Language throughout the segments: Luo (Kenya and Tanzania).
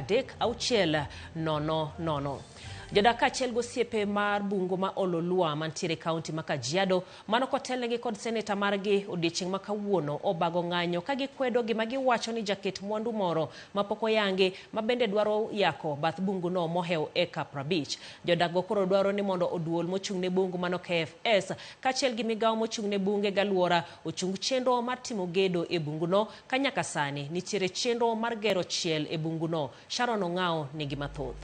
3 6 0 0. Jodak kaachiel gi osiepe mar bungu ma Ololua mantiere e kaunti ma Kajiado mano kotelnegi kod seneta margi odiechieng' ma kawuono obago ng'anyo ka gikwedo gima giwacho ni jaket mwandu moro mapok oyangi ma bende dwaro yako bath bunguno mohewo eka 50. Jodak go koro dwaro ni mondo oduol mochung' ne bungu mano KFS kaachiel gi migawo mochung' ne bunge galuora ochung chenro mar timo gedo e bunguno ka nyaka sani nitiere chenro mar gero chiel e bunguno. Sharon Ong'ao nigi mathoth.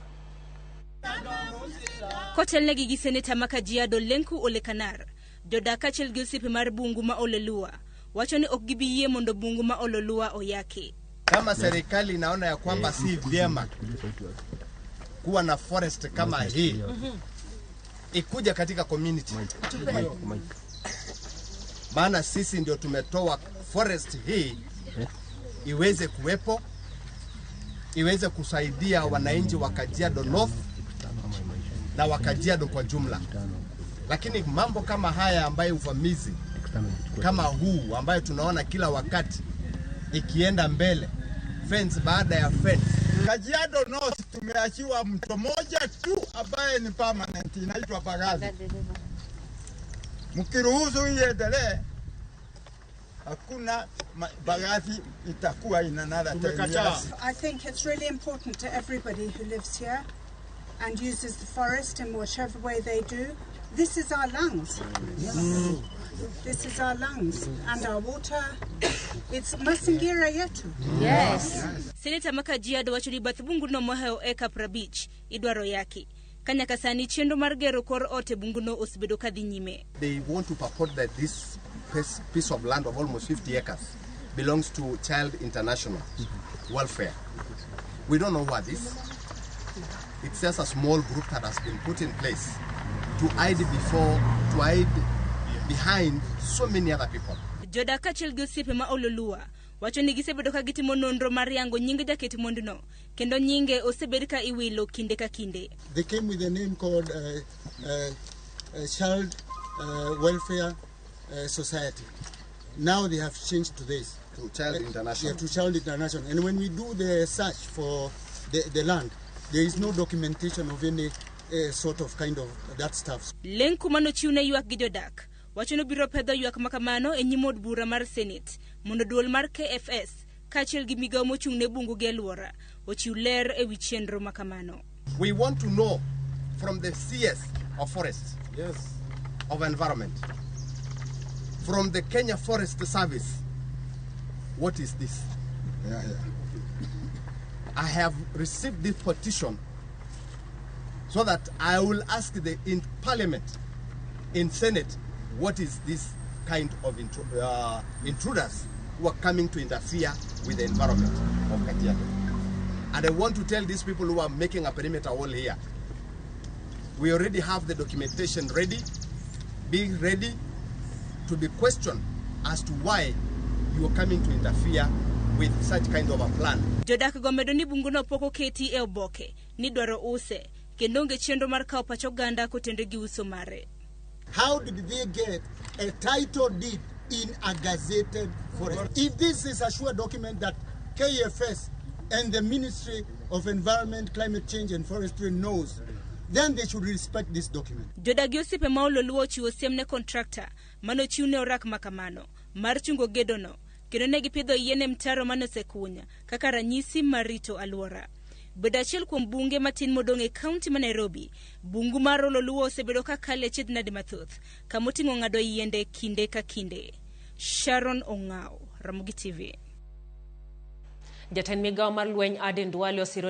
Kotelnegi gi seneta ma Kajiado Lenku Ole Kanar, jodak kaachiel gi osiepe mar bungu ma Ololua wacho ni ok gibi yie mondo bungu ma Ololua oyaki. Kama serikali inaona ya kwamba si vyema kuwa na forest kama hii ikuja katika community, maana sisi ndio tumetoa forest hii iweze kuwepo, iweze kusaidia wananchi wa Kajiado North na wa Kajiado kwa jumla. Lakini mambo kama haya ambayo uvamizi kama huu ambayo tunaona kila wakati ikienda mbele, fence baada ya fence. Kajiado North tumeachiwa mto moja tu ambaye ni permanent, inaitwa Bagazi. Mkiruhusu iendelee, hakuna Bagazi itakuwa in another 10 years. I think it's really important to everybody who lives here and uses the forest in whichever way they do. This is our lungs. This is our lungs and our water. It's mazingira yetu. Yes. Seneta ma Kajiado wacho ni bath bunguno mohewo eka 50 idwaro yaki. Ka nyaka sani chenro mar gero kor ot e bunguno osebedo ka dhi nyime. They want to purport that this piece of land of almost 50 acres belongs to Child International Welfare. We don't know what this. It's just a small group that has been put in place to hide before, to hide behind so many other people. Jodak kaachiel gi osiepe ma Ololua wacho ni gisebedo ka gitimo nonro mar yango nying jaket mwanduno kendo nyinge osebed ka iwilo kinde ka kinde. They came with a name called Child Welfare Society. Now they have changed to this. To Child International. Yeah, to Child International. And when we do the search for the land, there is no documentation of any sort of kind of that stuff. Lenku manochiw ne ywak gi jodak wacho ni obiro pedho ywak makamano e nyim od bura mar Senate mondo duol mar KFS kaachiel gi migawo mochung' ne bungu gi alwora ochiw ler ewi chenro makamano. We want to know from the CS of Forests, yes, of Environment, from the Kenya Forest Service, what is this? I have received this petition so that I will ask the in Parliament, in Senate, what is this kind of intruders who are coming to interfere with the environment of Kajiado. And I want to tell these people who are making a perimeter wall here, we already have the documentation ready. Be ready to be questioned as to why you are coming to interfere with such kind of a plan. Jodak go medo ni bunguno pok oketi e oboke ni dwaro use kendo onge chenro mar kawo pach oganda kotenore gi uso mare. How did they get a title deed in a gazetted forest? If this is a sure document that KFS and the Ministry of Environment, Climate Change and Forestry knows, then they should respect this document. Jodak gi osiepe ma Ololuo ochiwo siem ne kontrakta manochiw ne orak makamano mar chungo gedono kendo ne gipidho yien e mtaro mane osekuny kaka ranyisi mar rito alwora. Bedo achiel kuom bunge matin modong' e kaunti ma Nairobi, bungu mar Ololuo osebedo ka kalo e achiedh nade mathoth kamoting'o ng'ado yiende kinde ka kinde. Sharon Ong'ao, Ramogi TV. Jatend migawo mar lweny Aden Duale osiro